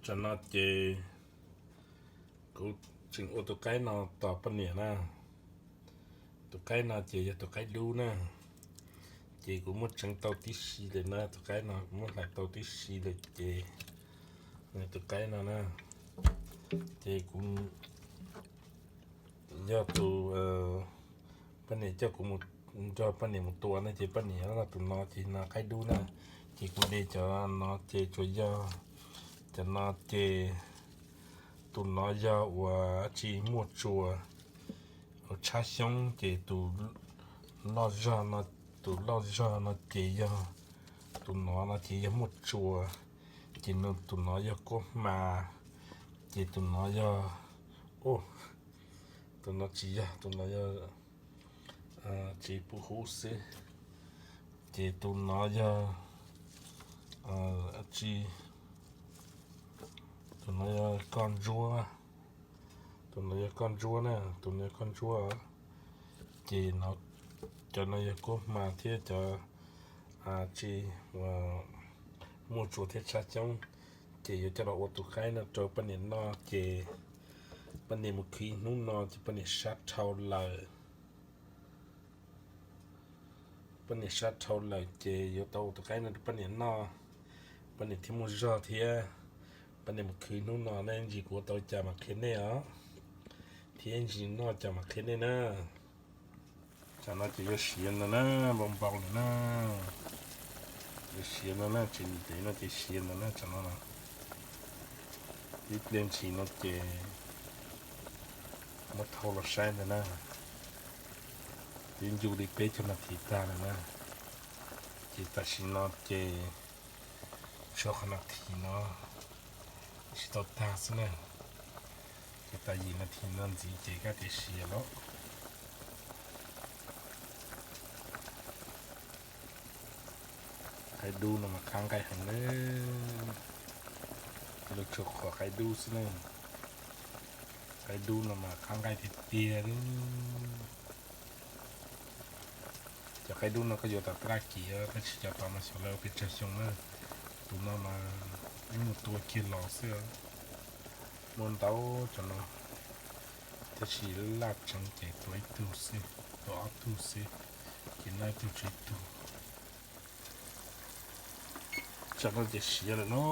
Tsam no ces kuv tseem ua tus qaib no tos poj niam na. Tus qaib no ces yog tus qaib dub na, ces kuv muab tseev tau tib si lawm na. Tus qaib no kuv muab hlais tau tib si lawm ces, tus qaib no na, ces kuv yog tus, poj niam coj kuv mus, nrog poj niam mus tua na, ces poj niam noj tus no ces no qaib dub na. Ces kuv de cov no ces tsuas yog, cov no ces tus no yog uas tsis muaj tsuas, ua tshab xyoob, ces tus loj zog no, tus loj zog no ces yog, tus no no ces yog muaj tsuas, ces tus no yog kuab hma, ces tus no yog, tus no tsis yog, tus no yog tsis pub hub xwb. Ces tus no yog, tsis, tus no yog koj ntsuab, tus no yog koj ntsuab na, tus no yog koj ntsuab. Ces cov no yog kuab hma thiab cov tsis, muaj tsuas thiab tshab xyoob. Ces yuav coj los ua tus qaib no rau poj niam noj, ces poj niam mus khwv ib hnub no ces poj niam sab dhau lawm. Poj niam sab dhau lawm ces yuav tau ua tus qaib no rau poj niam noj, poj niam thiaj muaj zog thiab. Poj niam mus khwv hnub no ne, ntsis kuv ua tau cas mam qhia nej os, thiab ntsis noj cas mam qhia nej na. Tsam no ces yuav siav ntawd na, npau npau ntawd na. Yuav siav ntawd na, tsis ntev no ces siav ntawd na, tsam no na. Ib pliag ntshis no ces muab thau los saib ntawd na. Twb ncu li peb caug nas this tag lawm na. Ces tam sim no ces tshuav qhov nas this no tsis tau tag xwb na. Ces tas yim nas this no ntxiv ces kab tias siav lawm. Qaib dub no mas qab nqaij heev na, luag tsuas qhuas qaib dub xwb na. Qaib dub no mas qab nqaij tiag tiag li. Cov qaib dub no koj yuav tom taj laj kiv, tab sis cov tod mas xyov lawv ua pes tsawg xyoo na. Tus no mas wb mus tua kiag los xwb. Muaj ntau cov no, tab sis laj tseev ces tua ib tug xwb, tua ob tug xwb, ces noj ib tug tshuav ib tug. Tsam no ces siav lawm no,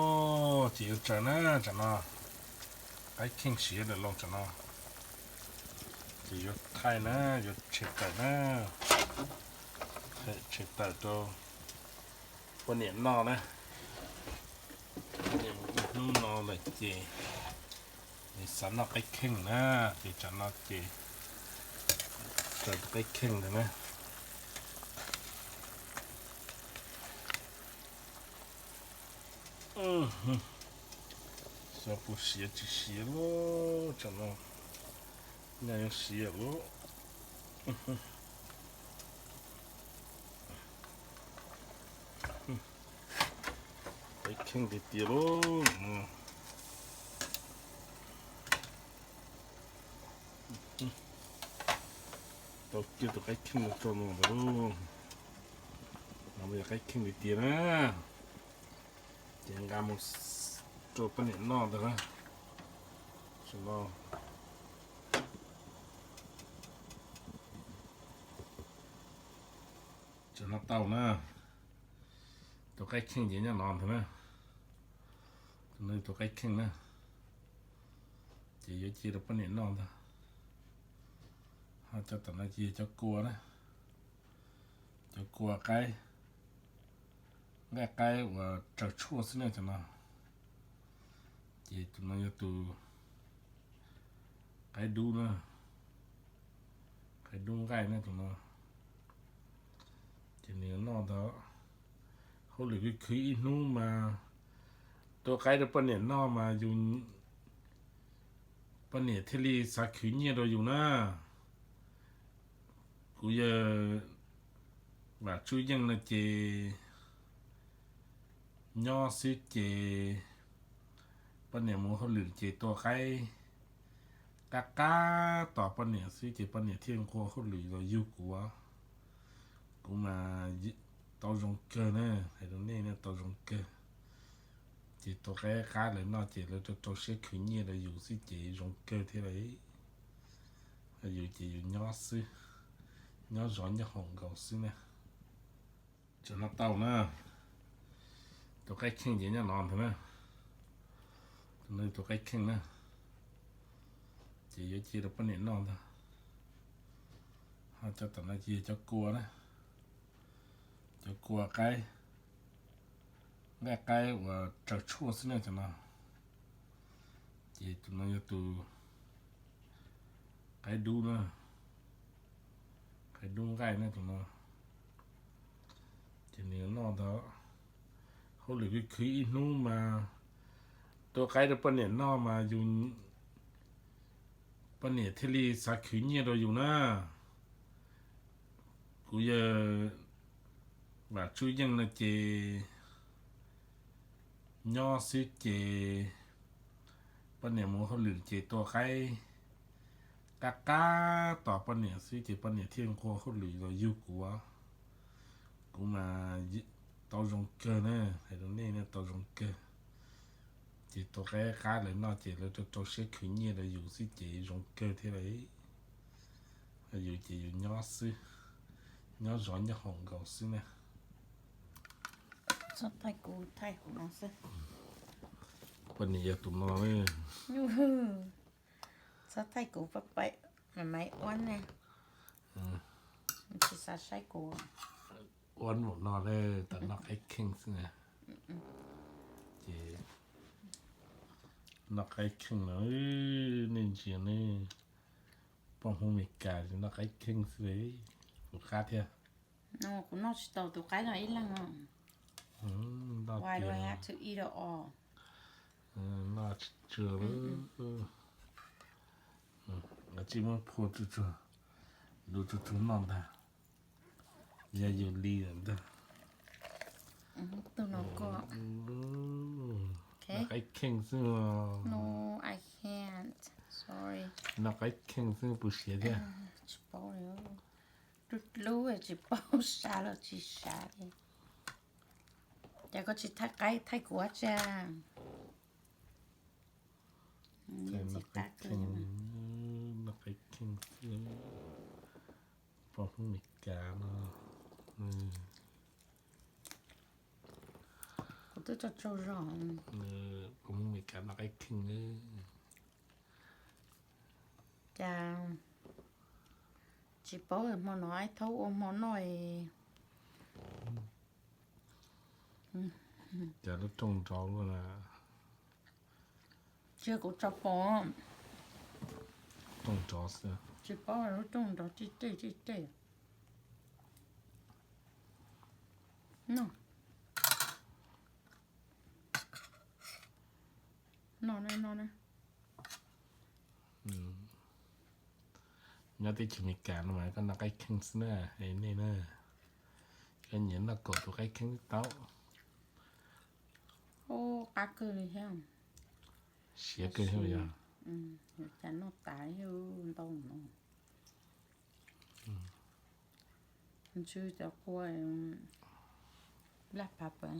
ces yuav tsaws na tsam no. Qaib kheej siav lawm lauj tsam no. Ces yuav thaij na, yuav tshem tawm na, tshem tawm rau poj niam noj na. Poj niam mus ib hnub no lawm ces nws xav noj qaib kheej na, ces tsam no ces tsaws tus qaib kheej ntawd na. Xyov puas siav tsis siav lauj, tsam no nyaj yuav siav lauj. Qaib kheej tiag tiag lauj. Tau kiag tus qaib kheej no tso no ntawd lauj. No mas yog qaib kheej tiag tiag na. Ces nqa mus rau poj niam noj ntag na. Tsam no, tsam no tau na. Tus qaib kheej ces nyob no ntag na. Tus no tus qaib kheej na. Ces yuav cia rau poj niam noj ntag. Ho cov tom no ces yog cov kua na. Cov kua qaib, nqaij qaib uas tsaws tshuaj xwb na cov no. Ces tus no yog tus qaib dub na, qaib dub nqaij na tus no. Ces nws yuav noj ntag. Hauj lwm khwv khwv ib hnub mas tua qaib rau poj niam noj mas yus, poj niam thiaj li xav khwv nyiaj rau yus na. Kuv yawg Vam Tsub Yeej no ces nyob xwb ces poj niam mus hauj lwm ces tua qaib qab qab tos poj niam xwb ces poj niam thiaj nqua hauj lwm los yug kuv. Kuv mas tau zoo kawg na, hais rau nej tau zoo kawg. Ces tua qaib qab lawv noj ces lawv rau rau siab khwv nyiaj rau yus xwb ces zoo kawg thiab lawm. Yus ces yus nyob xwb, nyob zov nyob haus nkaus xwb na. Tseem noj tau na. Tus qaib kheej ces nyob no ntag na. Tus no tus qaib kheej na. Ces yuav cia rau poj niam noj ntag. Ho cov tom no ces yog cov kua na, cov kua qaib, nqaij qaib uas tsaws tshuaj xwb na cov no. Ces tus no yog tus qaib dub na, qaib dub nqaij na tus no. Ces nws noj ntag. Hauj lwm khwv khwv ib hnub mas tua qaib rau poj niam noj mas yus, poj niam thiaj li xav khwv nyiaj rau yus na. Kuv yawg Vam Tswb Yeej no ces nyob xwb ces poj niam mus hauj lwm ces tua qaib qab qab tos poj niam xwb ces poj niam thiaj nqua hauj lwm los yug kuv. Kuv mas tau zoo kawg na, hais rau nej tau zoo kawg. Ces tua qaib qab lawv noj ces lawv rau rau siab khwv nyiaj rau yus xwb ces zoo kawg thiab lawm. Yus ces yus nyob xwb, nyob zov nyob haus nkaus xwb na. Txhob thaij kuv, thaij hauv no xwb. Poj niam yog tus no. Txhob thaij kuv, paj paim, maiv maiv uab ne. Tsis xav saib kuv. Uab npaum no lawm, tam noj qaib kheej xwb na. Ces noj qaib kheej no, nej ntsia ne, poj Hmoob Meskas noj qaib kheej xwb, kuv qab thiab. Kuv noj tsis tau tus qaib no ib leeg. Why do I have to eat it all? Noj tsis tsuag. Tsis muab phua tsuag tsuag, du tsuag tsuag noj ntag. Yog yus li lawm ntag. Tus no ko. Noj qaib kheej xwb. No, I can't. Sorry. Noj qaib kheej xwb puas siav thiab? Tsis paub li. Lub lub tsis paub sav los tsis sav li. Cas koj tsis thaij qaib thaij kuv ua tsaug? Noj qaib kheej xwb, poj Hmoob Meskas no. Kuv twb tso tsau zog. Poj Hmoob Meskas noj qaib kheej. Cas tsis paub hmo no ib thaub ua hmo noj. Cas lub rooj nrov luaj na. Tsis yog kuv tso pom. Rooj nrov xwb. Tsis paub lub rooj nrov tij tej tij tej. No, no, no, no. Nyob teb chaws Amelikas no mas koj noj qaib kheej xwb na, hais nej na. Koj nyiam noj kaum tus qaib kheej tau. Qab kawg li thiab. Siav kawg thiab yog. Cas noj tas ntau no. Ntsw cov qua laj phav pas.